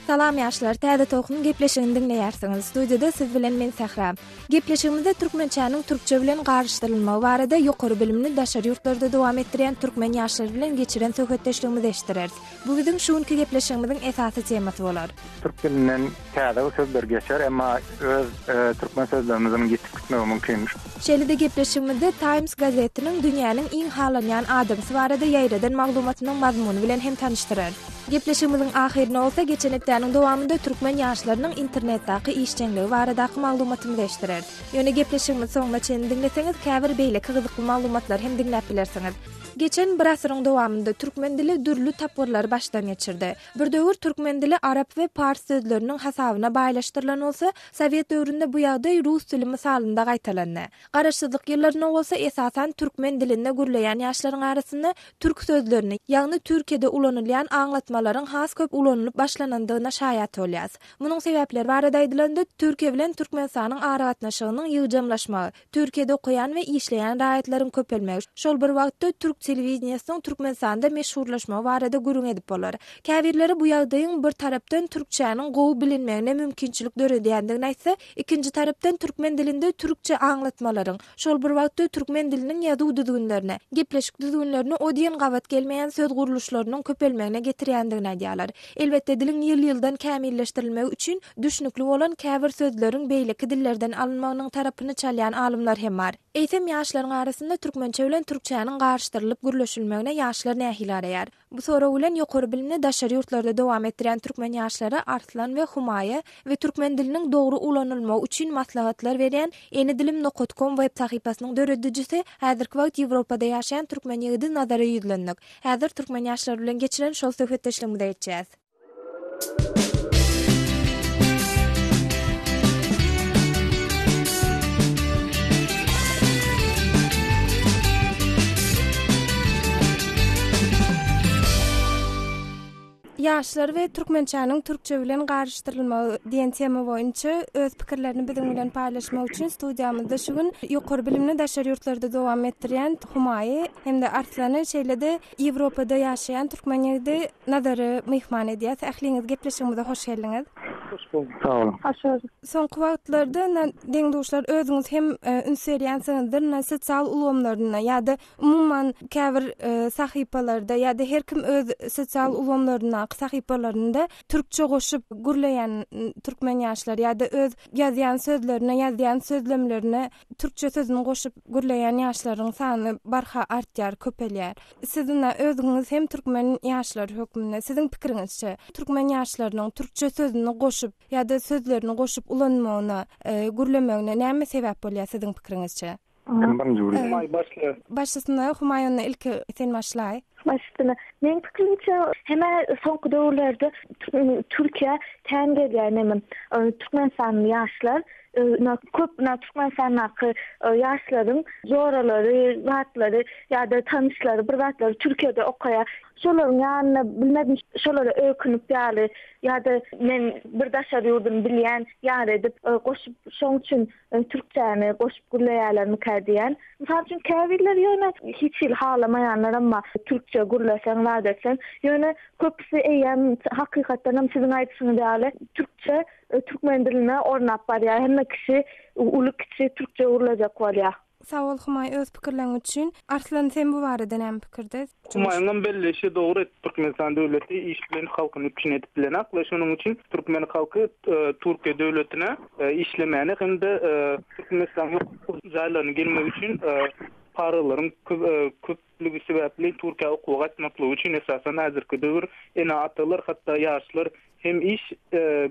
Salam ýaşlar, Täze Tolkun gepleşigini diňleýärsiňiz. Studiýada siz bilen men Sähra. Gepleşigimizde türkmençäniň türkçe bilen garyşdyrylmagy barada ýokary bilimini daşary ýurtlarda dowam etdirýän türkmen ýaşlary bilen geçiren söhbetdeşligimizi eşitdireris. Bu biziň şu günki gepleşigimiziň esasy temasy bolar. Türk dilinden täze sözler geçer, emma öz türkmen sözlerimiziň ýitip gitmegi mümkin. Şeýle-de gepleşigimizde Times gazetiniň dünýäniň iň halanýan adamsy barada ýaýradan maglumatynyň mazmuny bilen hem tanyşdyrarys. Gepleşigimiziň ahyrynda bolsa geçen hepdäniň dowamynda türkmen ýaşlarynyň internetdaky işjeňligi baradaky maglumatymyzy eşitdireris. Ýöne gepleşigimizi soňuna çenli diňleseňiz käbir beýleki gyzykly maglumatlary hem diňläp bilersiňiz. Geçen bir asyryň dowamynda türkmen dili dürli tapgyrlary başdan geçirdi. Bir döwür türkmen dili arap we pars sözleriniň hasabyna baýlaşdyrylan bolsa, sowet döwründe bu ýagdaý rus dili mysalynda gaýtalandy. Garaşsyzlyk ýyllarynda bolsa esasan türkmen dilinde gürleýän ýaşlaryň arasynda türk sözlerini, ýagny Türkiýede ulanylýan aňlatmalaryň has köp ulanylyp başlanandygyna şaýat bolýas. Munuň sebäpleri barada aýdylanda, Türkiýe bilen Türkmenistanyň aragatnaşygynyň ýygjamlaşmagy, Türkiýede okaýan we işleýän raýatlaryň köpelmegi, şol bir wagtda türk telewideniýesiniň Türkmenistanda meşhurlaşmagy barada gürrüň edip bolar. Käbirleri bu ýagdaýyň bir tarapdan türkçäniň gowy bilinmegine mümkinçilik döredýändigini aýtsa, ikinji tarapdan türkmen dilinde türkçe aňlatmalaryň, şol bir wagtda türkmen diliniň ýazuw düzgünlerine, gepleşik düzgünlerine o diýen gabat gelmeýän söz gurluşlarynyň köpelmegine getirýändigini aýdýarlar. Elbetde, diliň ýyl-ýyldan kämilleşdirilmegi üçin Düşnükli bolan käbir sözleriň beýleki dillerden alynmagynyň tarapyny çalýan alymlar hem bar. Eýsem, ýaşlaryň arasynda türkmençe bilen türkçäniň garyşdyrylyp gürleşilmegine ýaşlar nähili garaýar? Bu sorag bilen ýokary bilimini daşary ýurtlarda dowam etdirýän türkmen ýaşlary Arslan we Humaýa we türkmen diliniň dogry ulanylmagy üçin maslahatlar berýän Ene dilim nokat kom web sahypasynyň döredijisi, häzirki wagt Ýewropada ýaşaýan türkmen ýigidi Nazara ýüzlendik. Häzir türkmen ýaşlary bilen geçiren şol söhbetdeşligimize geçýäs. Ýaşlar we türkmençäniň türkçe bilen garyşdyrylmagy diýen tema boýunça öz pikirlerini biziň bilen paýlaşmak üçin studiýamyzda şu gün ýokary bilimini daşary ýurtlarda dowam etdirýän Humaýy hem-de Arslany şeýle-de Ýewropada ýaşaýan türkmen ýigidi Nazary myhman edýäs. Ähliňiz gepleşigimize hoş geldiňiz. Hoş bulduk, sag boluň. Hoş gördük. Soňky wagtlarda deň-duşlar özüňiz hem üns berýänsiňizdir, sosial ulgamlarynda ýa-da umuman käbir sahypalarda ýa-da her kim öz sosial ulgamlaryndaky sahypalarynda türkçe goşup gürleýän türkmen ýaşlary ýa-da öz ýazýan sözlerine, ýazýan sözlemlerine türkçe sözüni goşup gürleýän ýaşlaryň sany barha artýar, köpelýär. Siz ynha özüňiz hem türkmen ýaşlary hökmünde, siziň pikiriňizçe, türkmen ýaşlarynyň türkçe sözüni goşup ýa-da sözlerini goşup ulanmagyna, gürlemegine näme sebäp bolýar siziň pikiriňizçe? Kim birinji gürlär? Humaý başla. Başlasynda Humaý onda ilki sen başlaý. Baş üstüne. Meň pikirimçe hemä soňky döwürlerde Türkiýä kän gelýär neme Türkmenistanly ýaşlar köp Türkmenistandaky ýaşlaryň joralary zatlary ýa-da tanyşlary bir zatlary Türkiýede okaýar. Şolaryň ýanyna bilmedim şolara öýkünip ýaly ýa-da men bir daşary ýurduny bilýän ýaly edip goşup şoň üçin Türkçäni goşup gürleýärlermikä diýýän. Mysal üçin käbirleri ýöne hiç hili halamaýanlaram bar. Türkçe gürleseň zat etseň. Ýöne köpüsi eýýäm hakykatdanam siziň aýdyşyňyz ýaly türkçe türkmen diline ornap barýar. Hemme kişi uly kiçi türkçe gürlejek bolýar. Sag bol Humaý öz pikirleň üçin. Arslan sen bu barada näme pikirde? Humaýyňam belleýşi dogry Türkmenistan döwleti iş bilen halkyny üpjün edip bilenak we şonuň üçin türkmen halky Türkiýe döwletine işlemäne hem-de Türkmenistanyň ýokary okuw jaýlaryna gelmek üçin paralaryň köplügi sebäpli Türkiýä okuwa gaýtmaklygy üçin esasan häzirki döwür ene-atalar hatda ýaşlar hem iş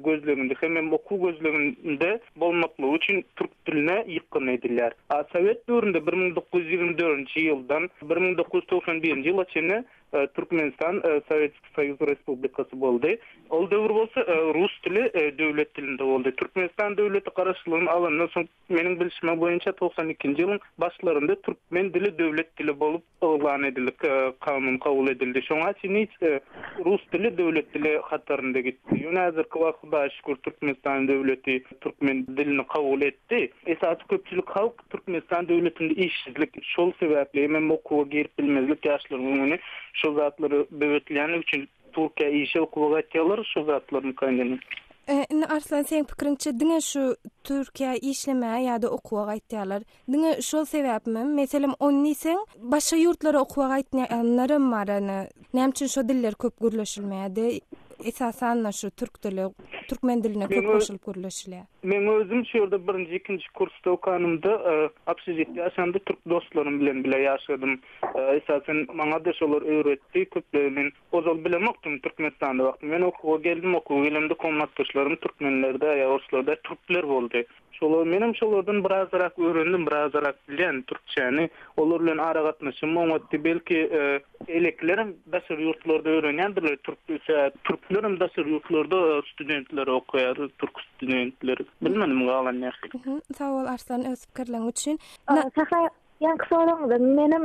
gözleginde hemem okuw gözleginde bolmaklygy üçin türk diline ýykgyn edilýär. A sowet döwründe 1924-nji ýyldan 1991-nji ýyla çenli Türkmenistan Sowetskiý Soýuz Respublikasy boldy. Ol döwür bolsa rus dili döwlet dilinde boldy. Türkmenistan döwleti garaşsyzlygyny alandan soň meniň bilşime boýunça 92-nji ýylyň başlarynda türkmen dili döwlet dili bolup yglan edildi, kanun kabul edildi. Şoňa çenli hiç rus dili döwlet dili hatarynda gitdi. gitdi. Ýöne häzirki wagt Hudaýa şükür Türkmenistan döwleti türkmen dilini kabul etdi. Esasy köpçülik halk Türkmenistan döwletinde işsizlik şol sebäpli hemem okuwa girip bilmezlik ýaşlaryň öňüni şol zatlary böwetleýänligi üçin Türkiýä işe okuwa gaýtýarlar şol zatlarmyka indi. Indi Arslan seň pikiriňçe diňe şu Türkiýä işlemäge ýa-da okuwa gaýtýarlar. Diňe şol sebäpmi? Meselem ony diýseň başga ýurtlara okuwa gaýtýanlaram bar ene. Näme üçin şo diller köp gürleşilmeýärdi? Esasan-da şu türk dili türkmen diline köp goşulyp gürleşilýär. Meň özüm şu ýerde birinji ikinji kursda okanymda obşežitde ýaşamda türk dostlarym bilen bile ýaşadym. Esasan maňa-da şolar öwretdi. Köpleri men ozal bilemokdym Türkmenistanda wagtym. Men okuwa geldim, okuwa gelemde komnatdaşlarym türkmenler-dä ýa orslar-da türkler boldy. Şolar menem şolardan birazrak öwrendim, birazrak bilýän türkçäni. Olar bilen aragatnaşygym oňatdy. Belki beýlekilerem daşary ýurtlarda öwrenýändirler türk türklerem daşary ýurtlarda studentler okaýar, türk studentleri. Bilmedim galan nähili. Sag bol Arslan öz pikirleň üçin. Sähra Ýaňky soragyňyza menem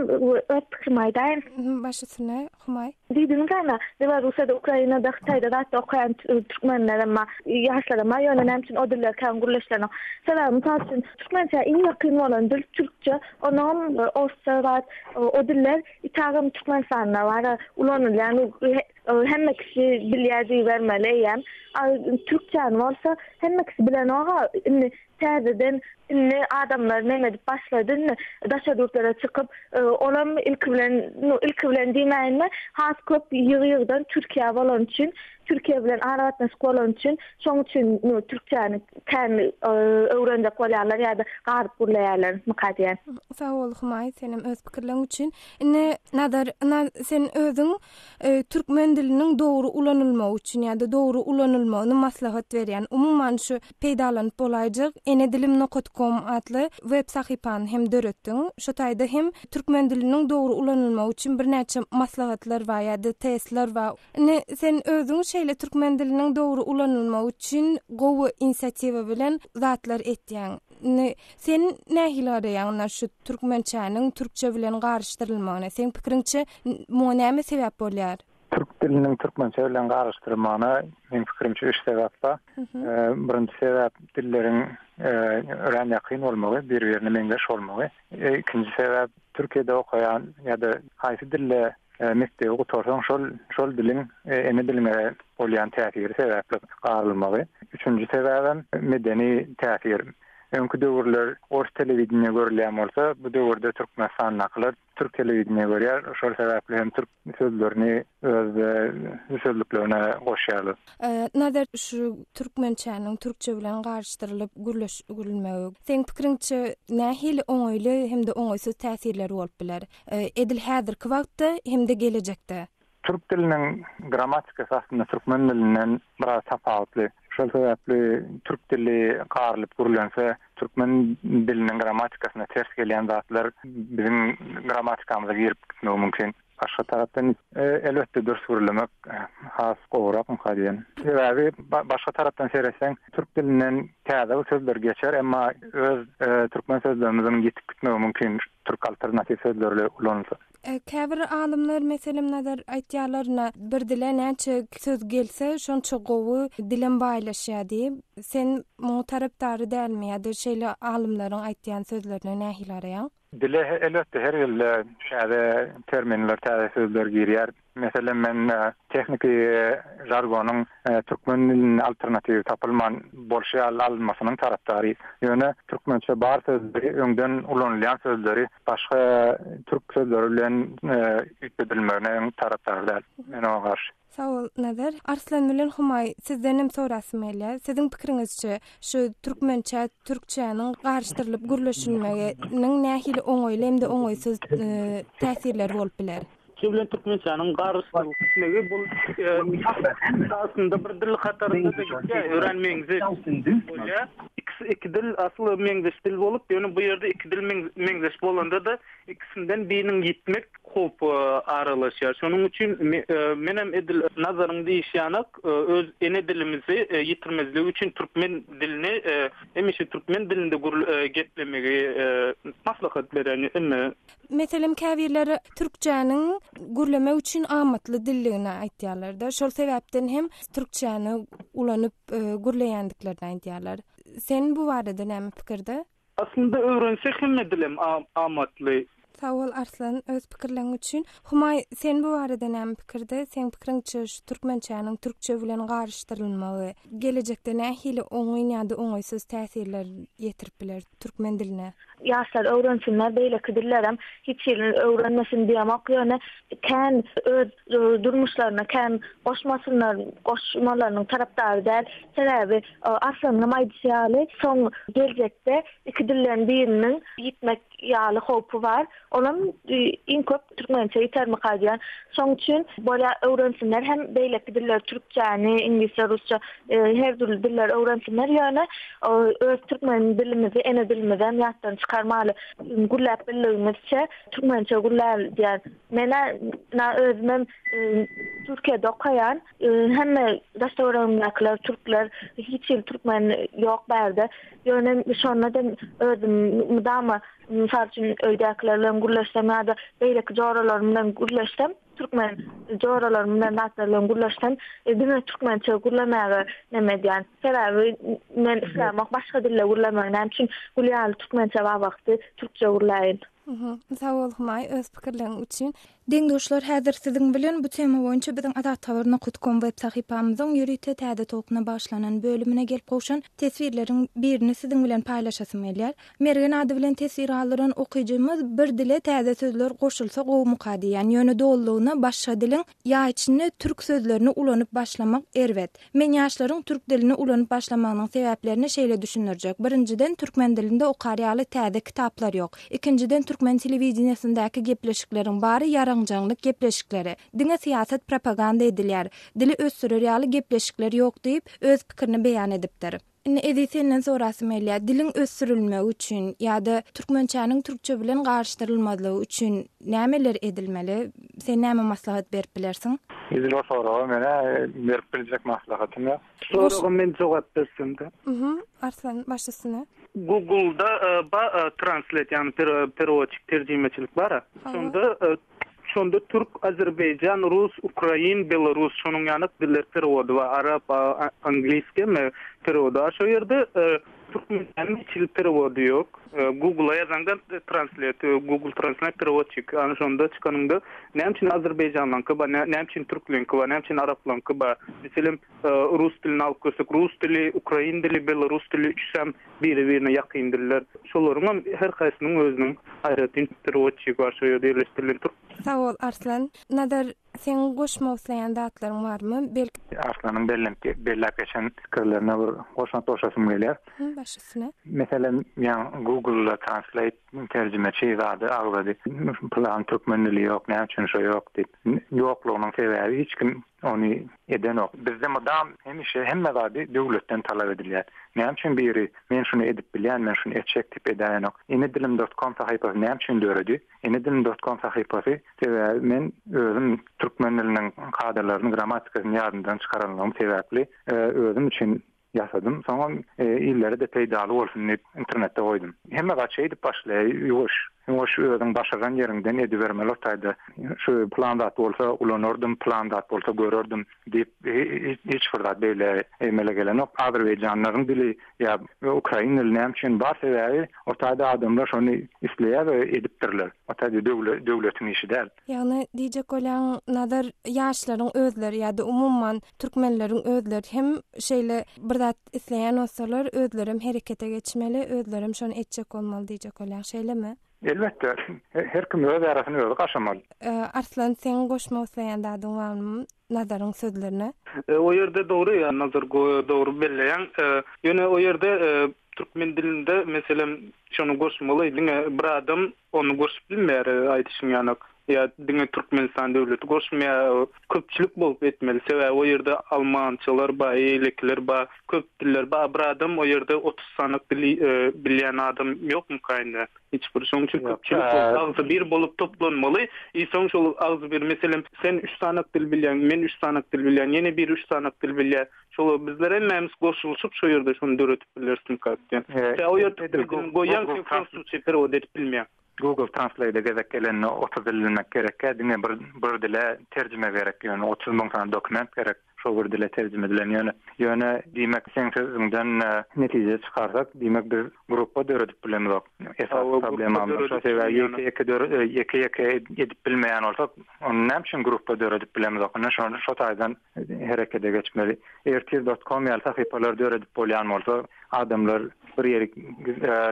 öz pikrimi aýdaýyn. Baş üstüne, Humaý. Diýdiňiz ana, Belarusýada, Ukrainada, Hytaýda zatda okaýan türkmenlerem bar, ýaşlaram bar, ýöne näme üçin o diller kän gürleşilenok. Sebäbi mysal üçin türkmençä iň ýakyn bolan dil türkçe, onuňam orsça zat, o diller itagam Türkmenistanda bar, ulanylýan hemme kişi bilýär diýibermeli eýýäm. A türkçäni bolsa hemme kişi bilenok-a, indi Täzeden indi adamlar neme edip başlady indi daşary ýurtlara çykyp olam ilki bilen nu ilki bilen diýmäýinle has köp ýygy ýygydan Türkiýä bolany üçin Türkiýe bilen aragatnaşyk bolany üçin şoň üçin nu türkçäni kän öwrenjek bolýarlar ýa-da garyp gürleýärler myka diýýän. Sag bol Humaý senem öz pikirleň üçin. Indi Nazar ynha sen özüň türkmen diliniň dogry ulanylmagy üçin ýa-da dogry ulanylmagyny maslahat berýän, umuman şu peýdalanyp bolaýjak Ene dilim nokat kom atly web sahypany hem döretdiň. Şo taýda hem türkmen diliniň dogry ulanylmagy üçin birnäçe maslahatlar bar ýa-da testler bar. Indi sen özüň şeýle türkmen diliniň dogry ulanylmagy üçin gowy inisiatiwa bilen zatlar etýäň. Indi sen nähili garaýaň ynha şu türkmençäniň türkçe bilen garyşdyrylmagyna? Seň pikiriňçe muňa näme sebäp bolýar? Türk diliniň türkmençe bilen garyşdyrylmagyna meň pikirimçe üç sebäp bar. Birinji sebäp dilleriň örän ýakyn bolmagy, bir-birine meňzeş bolmagy. Ikinji sebäp Türkiýede okaýan ýa-da haýsy dilde mekdebi gutarsaň şol şol diliň ene diliňe bolýan täsiri sebäpli garylmagy. Üçünji sebäbem medeni täsir. Öňki döwürler ors telewideniýe görülýän bolsa, bu döwürde Türkmenistandakylar türk telewideniýe görýär. Şol sebäpli hem türk sözlerini öz sözlüklerine goşýarlar. Nazar şu türkmençäniň türkçe bilen garyşdyrylyp gürleşilmegi seň pikiriňçe nähili oňaýly hem-de oňaýsyz täsirleri bolup biler? Edil häzirki wagtda hem-de gelejekde. Türk diliniň grammatikasy aslynda türkmen dilinden biraz tapawutly. Şol sebäpli türk dili garylyp gürlense, türkmen diliniň grammatikasyna ters gelýän zatlar biziň grammatikamyza girip gitmegi mümkin. Başga tarapdan, elbetde dürs gürlemek has gowurakmyka diýen. Sebäbi başga tarapdan seretseň, türk dilinden täze sözler geçer, emma öz türkmen sözlerimiziň ýitip gitmegi mümkin türk alternatiw sözleri ulanylsa. Käbir alymlar, meselem, Nazar, aýtýarlar, ine, bir dile näçe söz gelse, şonça gowy dilem baýlaşýar diýip. Sen muňa tarapdary dälmi ýa-da şeýle alymlaryň aýtýan sözlerine nähili garaýaň? Dile elbetde her ýylda täze terminler, täze sözler girýär. Meselem, men tehniki žargonyň türkmen dilinde alternatiwi tapylman, bolşy ýaly alynmasynyň tarapdary. Ýöne türkmençe bar sözleri, öňden ulanylýan sözleri başga türk sözleri bilen üýtgedilmegine öň tarapdary däl. Men oňa garşy. Sag bol Nazar. Arslan bilen Humaý sizdenem sorasym gelýär. Siziň pikiriňizçe şu türkmençä türkçäniň garyşdyrylyp gürleşilmeginiň nähili oňaýly hem-de oňaýsyz täsirleri bolup biler? Türkçe bilen türkmençäniň garyşdyrylyp gitmegi bu aslynda bir dil hatarynda-da gitýär, örän meňzeş bolýar. Ikisi iki dil asly meňzeş dil bolup, ýöne bu ýerde iki dil meňzeş bolanda-da ikisinden biriniň ýitmek. Howp aralaşýar. Şonuň üçin menem edil Nazaryň diýişi ýanak öz ene dilimizi ýitirmezlik üçin türkmen dilini hemişe türkmen dilinde geplemegi maslahat berýän emme. Meselem käbirleri türkçäniň gürlemek üçin amatly dilligini aýtýarlar-da. Şol sebäpden hem türkçäni ulanyp gürleýändiklerini aýdýarlar. Sen bu barada näme pikirde? Aslynda öwrense hemme dilem amatly. Sag bol Arslan öz pikirleň üçin. Humaý sen bu barada näme pikirde? Seň pikiriňçe şu türkmençäniň türkçe bilen garyşdyrylmagy gelejekde nähili oňyn ýa-da oňaýsyz täsirler ýetirip biler türkmen diline? Ýaşlar öwrensinler beýleki dillerem hiç hili öwrenmesin diýemok ýöne kän öz durmuşlaryna kän goşmasynlar goşmalarynyň tarapdary däl sebäbi Arslanyňam aýdyşy ýaly, soň geljekde iki dilden biriniň ýitmek ýaly howpy bar. Olam iň köp türkmençe ýitermika diýýän. Şoň üçin bolýa öwrensinler hem beýleki dilleri türkçäni, iňlisçe, rusça her dürli dilleri öwrensinler. Ýöne öz türkmen dilimizi, ene dilimizem ýatdan çykarmaly. Gürläp bildigimizçe türkmençe gürläli diýýän. Men-ä özümem Türkiýede okaýan. Hemme daş-töweregimdäkiler türkler, hiç hili türkmen ýok bärde. Ýöne şonda-da özüm mydama, mysal üçin, öýdäkiler bilen gürleşsem ýa-da beýleki joralarym bilen gürleşsem, türkmen joralarym bilen zatlar bilen gürleşsem, diňe türkmençe gürlemäge neme edýän. Sebäbi men islämok başga dilde gürlemegi. Näme üçin gül ýaly türkmençe bar wagty türkçe gürläýin. Sag bol Humaý öz pikirleriň üçin. Deň-duşlar häzir siziň bilen bu tema boýunça biziň Azathabar nokat kom web sahypamyzyň ýörite Täze tolkuna bagyşlanan bölümine gelip gowşan teswirleriň birini siziň bilen paýlaşasym gelýär. Mergen ady bilen teswir galdyran okyjymyz bir dile täze sözler goşulsa gowumyka diýýän ýöne dolulygyna başga diliň ýa içinde türk sözlerini ulanyp başlamak erbet. Men ýaşlaryň türk dilini ulanyp başlamagynyň sebäplerini şeýle düşündirjek, birinjiden, türkmen dilinde okar ýaly täze kitaplar ýok. Ikinjiden, türkmen telewideniýesindäki gepleşikleriň bary ýaraňjaňlyk gepleşikleri. Diňe syýasat propaganda edilýär. Dili ösdürer ýaly gepleşikler ýok diýip, öz pikirini beýan edipdir. Indi Eziz senden sorasym gelýär, diliň ösdürilmegi üçin ýa-da türkmençäniň türkçe bilen garyşdyrylmazlygy üçin nämeler edilmeli? Sen näme maslahat berip bilersiň? Edil o soraga menä berip biljek maslahatym ýok. Soraga men jogap bersemde. Mhm, Arslan baş üstüne. Google-da ba translate ýagny perewodçik terjimeçilik bar-a. Şonda Şonda türk, azerbaýjan, rus, ukrain, belarus şonuň ýaly diller perewody bar. Arap, angliski hem perewody bar. Şo ýerde türkmençäniň hiç hili perewody ýok. Google-a ýazaňda translate, Google translate perewodçik. Ana şonda çykanyňda näme üçin azerbaýjanlaňky bar, näme üçin türkleňki bar, näme üçin araplaňky bar. Meselem, rus dilini alyp görsek, rus dili, ukrain dili, belarus dili üçüsem biri-birine ýakyn diller. Şolaryňam her haýsynyň özüniň aýratyn perewodçigi bar, şo ýerde ýerleşdirilen türk. Sag bol, Arslan. Nazar, seň goşmak isleýän zatlaryň barmy? Belki. Arslanyň belläp geçen pikirlerine bir goşant goşasym gelýär. Baş üstüne. Meselem, ýaňy Google-da Translate terjimeçi zady agzady. Pylan türkmen dili ýok, näme üçin şo ýok diýip. Ýoklugynyň sebäbi hiç kim Ony edenok. Bizde mydam hemişe hemme zady döwletden talap edilýär. Näme üçin biri men şuny edip bilýän, men şuny etjek diýip edäýenok. Ene dilim dot kom sahypasy näme üçin döredi? Ene dilim dot kom sahypasy sebäbi men özüm türkmen diliniň kadalaryny, grammatikasyny ýadymdan çykaranlygym sebäpli özüm üçin Ýasadym, soňam illere-de peýdaly bolsun diýip internetde goýdum. Hemme zat şeýdip başlaýar, ýuwaş, ýuwaş özüň başaran ýeriňden edibermeli o taýda. Şu pylan zat bolsa ulanardym, pylan zat bolsa görerdim diýip hiç bir zat beýle emele gelenok. Azerbaýjanlaryň dili ýa ukrain dili näme üçin bar sebäbi o taýda adamlar şony isleýär we edipdirler. O taýda döwletiň işi däl. Ýagny diýjek bolýaň Nazar ýaşlaryň özleri ýa-da umuman türkmenleriň özleri hem şeýle bir zat isleýän bolsalar özlerem herekete geçmeli özlerem şony etjek bolmaly diýjek bolýaň şeýlemi? Elbetde her kim öz ýarasyny özi gaşamaly. Arslan seň goşmak isleýän zadyň barmy Nazaryň sözlerine? O ýerde dogry Nazar dogry belleýäň. Ýöne o ýerde türkmen dilinde meselem şony goşmaly diňe bir adam Ony goşup bilmeýär aýdyşyň ýanak. Ýa diňe Türkmenistan döwleti goşmaýar, köpçülik bolup etmeli. Sebäbi o ýerde almançalar bar, eýlekiler bar, köp diller bar. Bir adam o ýerde 30 sany dili bilýän adam ýokmyka indi? Hiç bir. Şonuň üçin köpçülik bolup, agzybir bolup toplanmaly. I soň şol agzybir, meselem, sen üç sany dil bilýäň, men üç sany dil bilýän, ýene biri üç sany dil bilýär. Şol bizler hemmämiz goşulyşyp şo ýerde şony döredip bilerismika diýen. Sen o ýerde türkmen dilini goýýaň, sen fransuzça perewod edip bilmeýäň. Google Translate-e gezek gelende 30 dil bilmek gerekýär, diňe bir bir dile terjime gerek, ýöne 30 müň sany dokument gerek şol bir dile terjime edilen ýöne ýöne diýmek seň sözüňden netije çykarsak diýmek biz grupba döredip bilemizok esasy problemamyz şo sebäbi ýeke ýeke ýeke ýeke edip bilmeýän bolsak onda näme üçin grupba döredip bilemizok ine şony şo taýdan herekete geçmeli. Ertir dot kom ýaly sahypalary döredip bolýan bolsa, adamlar bir ýere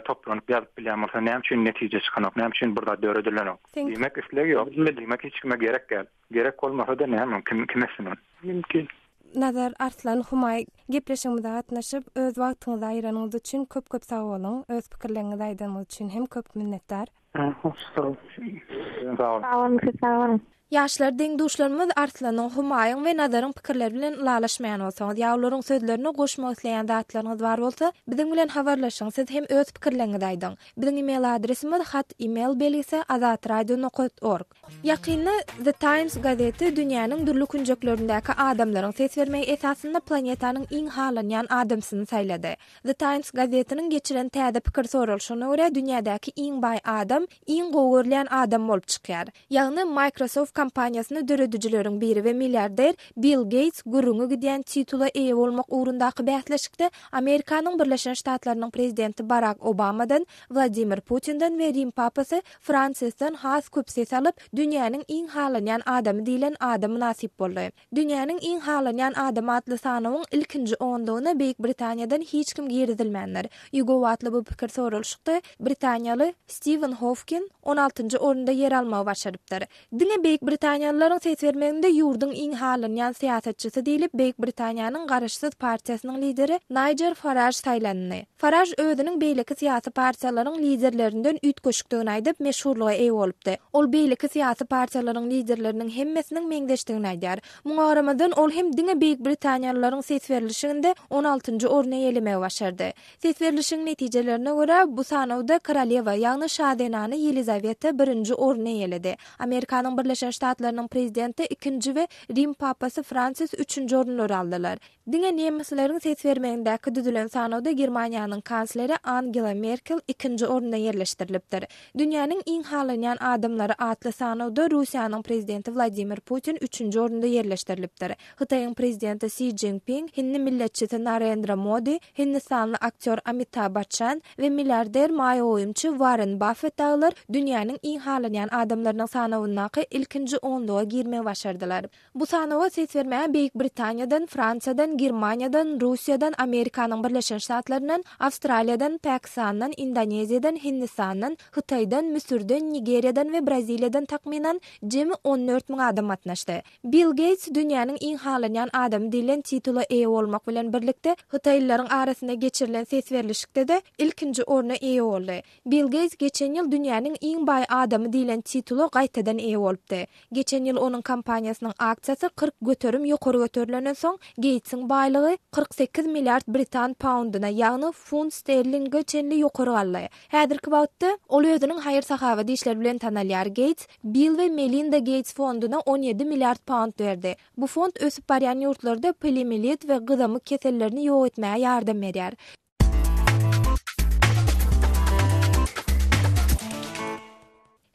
toplanyp ýazyp bilýän bolsa, näme üçin netije çykanok, näme üçin bir zat döredilenok? Diýmek isleg ýok, diýmek hiç kime gerek däl. Gerek bolmasa-da näme, kim kim etsin ony? Mümkin. Nazar Arslan Humaý gepleşigimize gatnaşyp, öz wagtyňyzy aýyranyňyz üçin köp köp sag boluň. Öz pikirleriňizi aýdanyňyz üçin hem köp minnetdar. Hoş sag boluň. Sag boluň. Sag boluň, siz sag boluň. Ýaşlar deň-duşlarymyz Arslanyň, Humaýyň we Nazaryň pikirleri bilen ylalaşmaýan bolsaňyz ýa olaryň sözlerine goşmak isleýän zatlaryňyz bar bolsa, biziň bilen habarlaşyň, siz hem öz pikirleriňizi aýdyň. Biziň email adresimiz hat email belgisi azatradio nokat org. Ýakynda The Times gazeti dünýäniň dürli künjeklerindäki adamlaryň ses bermegi esasynda planetanyň iň halanýan adamsyny saýlady. The Times gazetiniň geçiren täze pikir soralyşygyna görä, dünýädäki iň baý adam iň gowy görülýän adam bolup çykýar. Ýagny Microsoft kompaniýasyny döredijileriň biri we milliarder Bill Geýts gürrüňi gidýän titula eýe bolmak ugrundaky bäsleşikde Amerikanyň Birleşen Ştatlarynyň prezidenti Barak Obamadan, Wladimir Putinden we Rim papasy Fransisden has köp ses alyp, dünýäniň iň halanýan adamy diýlen ada mynasyp boldy. Dünýäniň iň halanýan adamy atly sanawyň ilkinji onlugyna Beýik Britaniýadan hiç kim girizilmändir. YouGov atly bu pikir soralyşykda britaniýaly Stiwen Howkin on altynjy orunda ýer almagy başarypdyr. Diňe beýik britaniýalylaryň ses bermeginde ýurduň iň halanýan syýasatçysy diýlip Beýik Britaniýanyň Garaşsyz partiýasynyň lideri Naýjer Faraž saýlandy. Faraž özüniň beýleki syýasy partiýalaryň liderlerinden üýtgeşikdigini aýdyp, meşhurlyga eýe bolupdy. Ol beýleki syýasy partiýalaryň liderleriniň hemmesiniň meňzeşdigini aýdýar. Muňa garamazdan, ol hem diňe beýik britaniýalylaryň ses berlişiginde on altynjy orny eýelemegi başardy. Ses berlişigiň netijelerine görä, bu sanawda korolewa, ýagny şa zenany Ýelizaweta birinji orny eýeledi. Amerikanyň Birleşen Ştatlarynyň prezidenti ikinji we Rim papasy Fransis üçünji orunlary aldylar. Diňe nemesleriň ses bermegindäki düzülen sanawda Germaniýanyň kansleri Angela Merkel ikinji orunda ýerleşdirilipdir. Dünýäniň iň halanýan adamlary atly sanawda Russiýanyň prezidenti Wladimir Putin üçünji orunda ýerleşdirilipdir. Hytaýyň prezidenti Si Jinping, hindi milletçisi Narendra Modi, hindistanly aktýor Amitabh Baççan we milliarder maýa goýumçy Warren Baffet dagylar dünýäniň iň halanýan adamlarynyň sanawyndaky ilkinji onluga girmegi başardylar. Bu sanawa ses bermäge Beýik Britaniýadan, Fransiýadan, Germaniýadan, Russiýadan, Amerikanyň Birleşen Ştatlaryndan, Awstraliýadan, Pakistandan, Indoneziýadan, Hindistandan, Hytaýdan, Müsürden, Nigeriýadan we Braziliýadan takmynan jemi 14 müň adam gatnaşdy. Bill Geýts dünýäniň iň halanýan adamy diýlen titula eýe bolmak bilen birlikde, hytaýlylaryň arasynda geçirilen ses berlişikde-de ilkinji orna eýe boldy. Bill Geýts geçen ýyl dünýäniň iň baý adamy diýlen titula gaýtadan eýe bolupdy. Geçen ýyl onuň kompaniýasynyň aksiýasy 40% ýokary göterilenden soň, Geýtsiň baýlygy 48 milliard britan paundyna, ýagny funt sterlinge çenli ýokary galdy. Häzirki wagtda, ol özüniň haýyr-sahawat işleri bilen tanalýar. Geýts Bill we Melinda Geýts fonduna 17 milliard paund berdi. Bu fond ösüp barýan ýurtlarda poliomiýelit we gyzamyk kesellerini ýok etmäge ýardam berýär.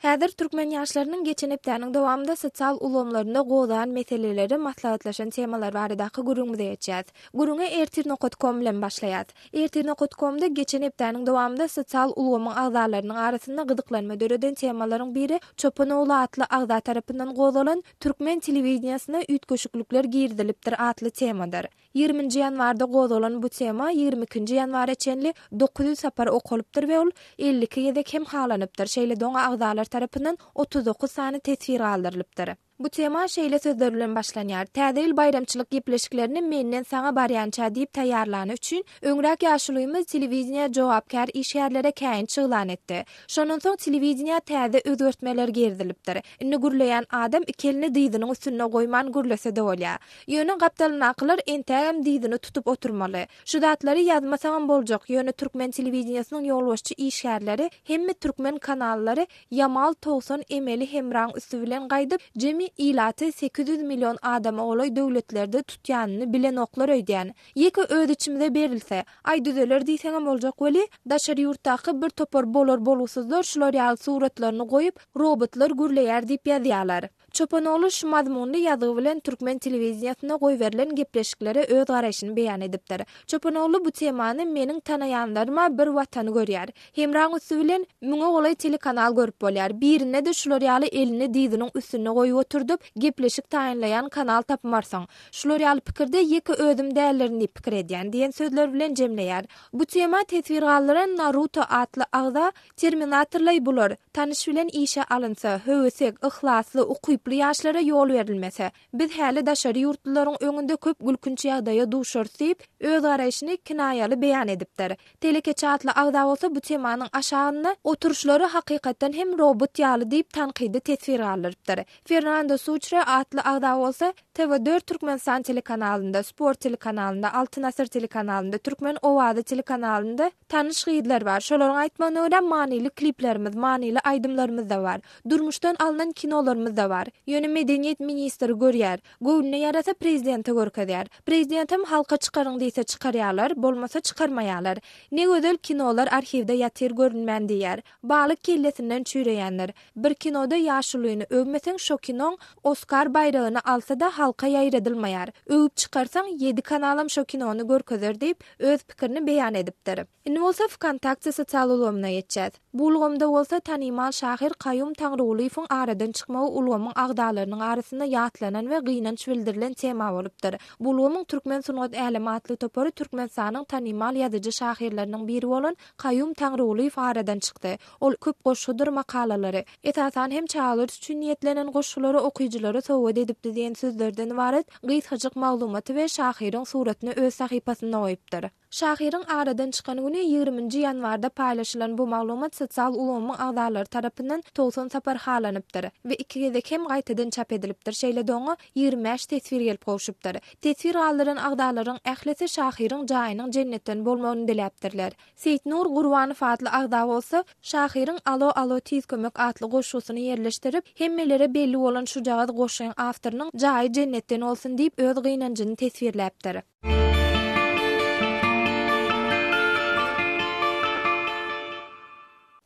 Häzir türkmen ýaşlarynyň geçen hepdäniň dowamynda sosial ulgamlarynda gozgan meseleleri, maslahatlaşan temalar baradaky gürrüňimize geçýäs. Gürrüňe ertir nokat kom bilen başlaýas. Ertir nokat komda geçen hepdäniň dowamynda sosial ulgamyň agzalarynyň arasynda gyzyklanma döreden temalaryň biri Çopan ogly atly agza tarapyndan gozgalan Türkmen telewideniýesine üýtgeşiklikler girizilipdir atly temadyr. Ýigriminji ýanwarda gozgalan bu tema ýigrimi ikinji ýanwara çenli 900 sapar okalypdyr we ol 52 gezek hem halanypdyr, şeýle-de oňa agzalar tarapyndan 39 sany teswir galdyrylypdyr. Bu tema şeýle sözler bilen başlanýar, Täze ýyl baýramçylyk gepleşiklerini menden saňa barýança diýip taýýarlany üçin, öňräk ýaşulymyz telewideniýä jogapkär işgärlere käýinç yglan etdi. Şondan soň telewideniýä täze özgertmeler girizilipdir. Indi gürleýän adam iki elini dyzynyň üstünde goýman gürlese-de bolýar. Ýöne gapdalyndakylar entägem dyzyny tutup oturmaly. Şu zatlary ýazmasaňam boljak, ýöne türkmen telewideniýesiniň ýolbaşçy işgärleri hemme türkmen kanallary Ýamal 90 emeli hemraň üsti bilen gaýdyp, jemi ilaty 800 million adama golaý döwletlerde tutýanyny bilenoklar öýdýän. Ýeke öz içimize berilse, aý düzeler diýseňem boljak weli, daşary ýurtdaky bir topar bolar-bolgusyzlar şular ýaly suratlaryny goýup, robotlar gürleýär diýip ýazýalar. Çopanogly şu mazmunly ýazgy bilen türkmen telewideniýesinde goýberilen gepleşiklere öz garaýşyny beýan edipdir. Çopanogly bu temany meniň tanaýanlarym-a bir Watany görýär. Hemraň üsti bilen müňe golaý telekanal görüp bolýar. Birinde-de şular ýaly elini dyzynyň üstünde goýup oturdyp, gepleşik taýynlaýan kanal tapmarsyň. Şular ýaly pikirde ýeke özüm däldirin diýip pikir edýän diýen sözler bilen jemleýär. Bu tema teswir galdyran Naruto atly agza Terminatorlaý bular, tanyş bilen işe alynsa, höwesek, yhlasly, ukyply ýaşlara ýol berilmese, biz häli daşary ýurtlularyň öňünde köp gülkünç ýagdaýa duşarys diýip, öz garaýşyny kinaýaly beýan edipdir. Telekeçi atly agza bolsa bu temanyň aşagynda oturyşlary hakykatdan hem robot ýaly diýip tankydy teswir galdyrypdyr. Fernando Suçre atly agza bolsa TV dört Türkmenistan telekanalynda, Sport telekanalynda, Altyn asyr telekanalynda, Türkmen owazy telekanalynda tanyş gyzlar bar. Şolaryň aýtmagyna görä manyly kliplerimiz, manyly aýdymlarymyz-da bar. Durmuşdan alnan kinolarymyz-da bar. Ýöne medeniýet ministri görýär. Göwnüne ýarasa prezidente görkezýär. Prezidentem halka çykaryň diýse çykarýarlar, bolmasa çykarmaýarlar. Ne gözel kinolar arhiwde ýatyr görünmän diýýär. Balyk kellesinden çüýreýändir. Bir kinoda ýaşulyny öwmeseň şo kinoň Oskar baýragyny alsa-da halka ýaýradylmaýar. Öwüp çykarsaň ýedi kanalam şo kinony görkezer diýip, öz pikirini beýan edipdir. Indi bolsa Wkontakte sosial ulgamyna geçýäs. Bu ulgamda bolsa tanymal şahyr Kaýum Taňrygulyýewiň aradan çykmagy ulgamyň agzalarynyň arasynda ýatlanan we gynanç bildirilen tema bolupdyr. Bu ulgamyň Türkmen sungat älemi atly topary Türkmenistanyň tanymal ýazyjy-şahyrlarynyň biri bolan Kaýum Taňrygulyýew aradan çykdy. Ol köp goşgudyr makalalary, esasan hem çagalar üçin niýetlenen goşgulary okyjylara sowgat edipdi diýen sözlerden ybarat gysgajyk maglumaty we şahyryň suratyny öz sahypasynda goýupdyr. Şahyryň aradan çykan güni ýigriminji ýanwarda paýlaşylan bu maglumat sosial ulgamyň agzalary tarapyndan 90 sapar halanypdyr we iki gezek hem gaýtadan çap edilipdir, şeýle-de oňa 25 teswir gelip gowşupdyr. Teswir galdyran agzalaryň ählisi şahyryň jaýynyň jennetden bolmagyny diläpdirler. Seýitnur Gurbanow atly agza bolsa, şahyryň Alo, alo, tiz kömek atly goşgusyny ýerleşdirip, hemmelere belli bolan şujagaz goşgyň awtorynyň jaýy jennetden bolsun diýip öz gynanjyny teswirläpdir.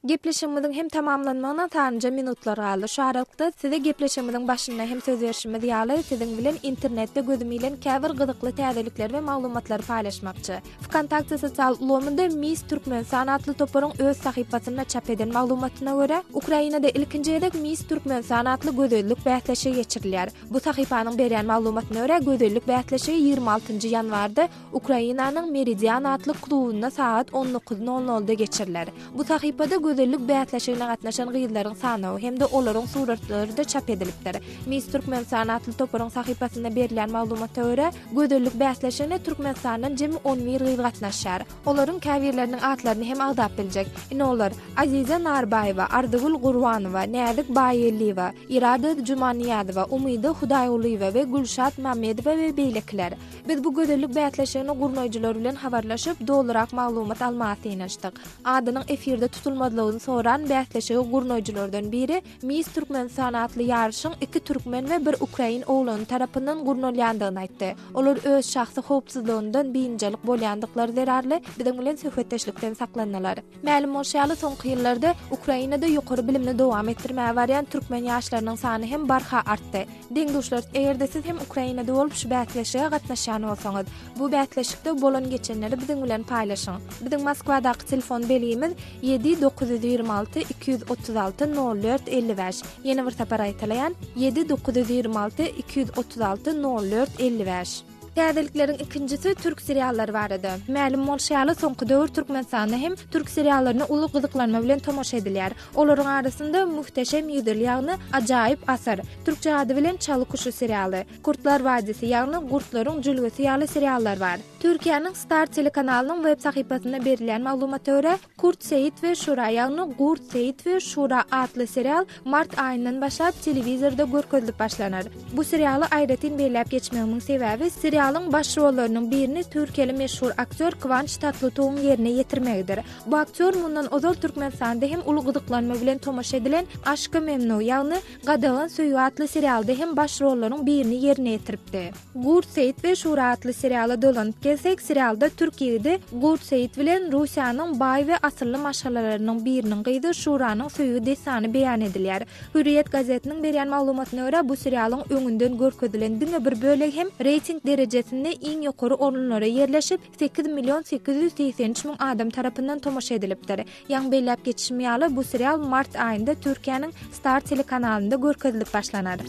Gepleşigimiziň hem tamamlanmagyna sanlyja minutlar galdy. Şu aralykda size gepleşigimiziň başynda hem söz berşimiz ýaly, siziň bilen internetde gözüm ilen käbir gyzykly täzelikleri we maglumatlary paýlaşmakçy. Wkontakte sosial ulgamynda Miss Türkmenistan atly toparyň öz sahypasynda çap eden maglumatyna görä, Ukrainada ilkinji gezek Miss Türkmenistan atly gözellik bäsleşigi geçirilýär. Bu sahypanyň berýän maglumatyna görä, gözellik bäsleşigi 26 ýanwarda Ukrainanyň Meridian atly klubynda sagat on dokuz nol nolda geçiriler. Bu sahypada gözellik bäsleşigine gatnaşan gyzlaryň sanawy hem-de olaryň suratlary-da çap edilipdir. Miss Türkmenistan atly toparyň sahypasynda berilýän maglumata görä, gözellik bäsleşigine Türkmenistandan jemi on bir gyz gatnaşýar. Olaryň käbirleriniň atlaryny hem agzap biljek. Ine olar, Aziza Narbaýewa, Arzygül Gurbanowa, Näzik Baýgeldiýewa, Irada Jumaniýazowa, Umyda Hudaýgulyýewa we Gülşat Mamedowa we beýlekiler. Biz bu gözellik bäsleşigini gurnaýjylar bilen habarlaşyp, dolurak maglumat almaga synanyşdyk. Adynyň efirde tutulmazlygyny soran bäsleşigi gurnaýjylardan biri Miss Türkmenistan atly ýaryşyň iki türkmen we bir ukrain oglany tarapyndan gurnalýandygyny aýtdy. Olar öz şahsy howpsuzlygyndan biynjalyk bolýandyklary zerarly biziň bilen söhbetdeşlikden saklandylar. Mälim bolşy ýaly, soňky ýyllarda Ukrainada ýokary bilimini dowam etdirmäge barýan türkmen ýaşlarynyň sany hem barha artdy. Deň-duşlar, eger-de siz hem Ukrainada bolup şu bäsleşige gatnaşýan bolsaňyz, bu bäsleşikde bolan geçenleri biziň bilen paýlaşyň. Biziň Moskwadaky telefon belgimiz 7 926 236 04 55. Ýene bir sapar gaýtalaýan, 7 926 236 04 55. Täzelikleriň ikinjisi türk seriallary barada. Mälim bolşy ýaly, soňky döwür Türkmenistanda hem türk seriallaryna uly gyzyklanma bilen tomaşa edilýär. Olaryň arasynda Muhteşem ýüzyl, ýagny Ajaýyp asyr, türkçe ady bilen Çaly kuşy serialy, Kurtlar Vadisi, ýagny Gurtlaryň jülgesi ýaly seriallar bar. Türkiýäniň Star telekanalynyň web sahypasynda berilýän maglumata görä, Kurt Seýit we Şura, ýagny Gurt Seýit we Şura atly serial mart aýyndan başlap telewizorda görkezilip başlanar. Bu serialy aýratyn belläp geçmegimiň sebäbi, serialyň baş rollarynyň birini türkiýeli meşhur aktýor Kwanç Tatlytugyň ýerine ýetirmegidir. Bu aktýor mundan ozal Türkmenistanda hem uly gyzyklanma bilen tomaşa edilen Aşky Memnu, ýagny Gadagan söýgi atly serialda hem baş rollaryň birini ýerine ýetiripdi. Gurt Seýit we Şura atly seriala dolanyp gelsek, serialda türk ýigidi Gurt Seýit bilen Russiýanyň baý we asylly maşgalalarynyň biriniň gyzy Şuranyň söýgi dessany beýan edilýär. Hürriýet gazetiniň berýän maglumatyna görä, bu serialyň öňünden görkezilen diňe bir bölegi hem reýting derejesinde iň ýokary orunlara ýerleşip, 8 883 müň adam tarapyndan tomaşa edilipdir. Ýaňy belläp geçişim ýaly, bu serial mart aýynda Türkiýäniň Star telekanalynda görkezilip başlanar.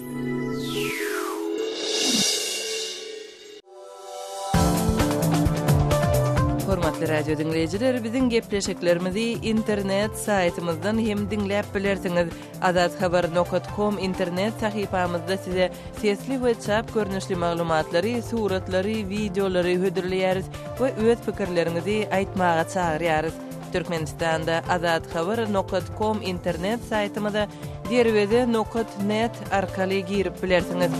Hormatly radio diňleýjiler, biziň gepleşiklerimizi internet saýtymyzdan hem diňläp bilersiňiz. Azathabar nokat kom internet sahypamyzda size sesli we çap görnüşli maglumatlary, suratlary, wideolary hödürleýäris we öz pikirleriňizi aýtmaga çagyrýarys. Türkmenistanda Azathabar nokat kom internet saýtymyza derweze nokat net arkaly girip bilersiňiz.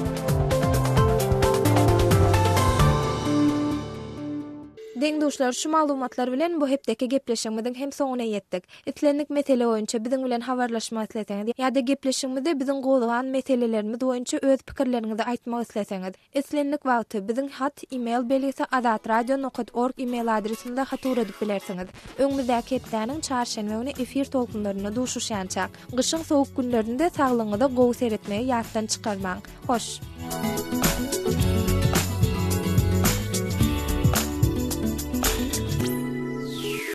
Deň-duşlar şu maglumatlar bilen bu hepdeki gepleşigimiziň hem soňuna ýetdik. Islendik mesele boýunça biziň bilen habarlaşmak isleseňiz ýa-da gepleşigimizde biziň gozgan meselelerimiz boýunça öz pikirleriňizi aýtmak isleseňiz, islendik wagty biziň hat email belgisi azatradio nokat org email adresimize hat ugradyp bilersiňiz. Öňümizdäki hepdäniň çarşenbe güni efir tolkunlarynda duşuşýançak, gyşyň sowuk günlerinde saglygyňyza gowy seretmegi ýatdan çykarmaň. Hoş!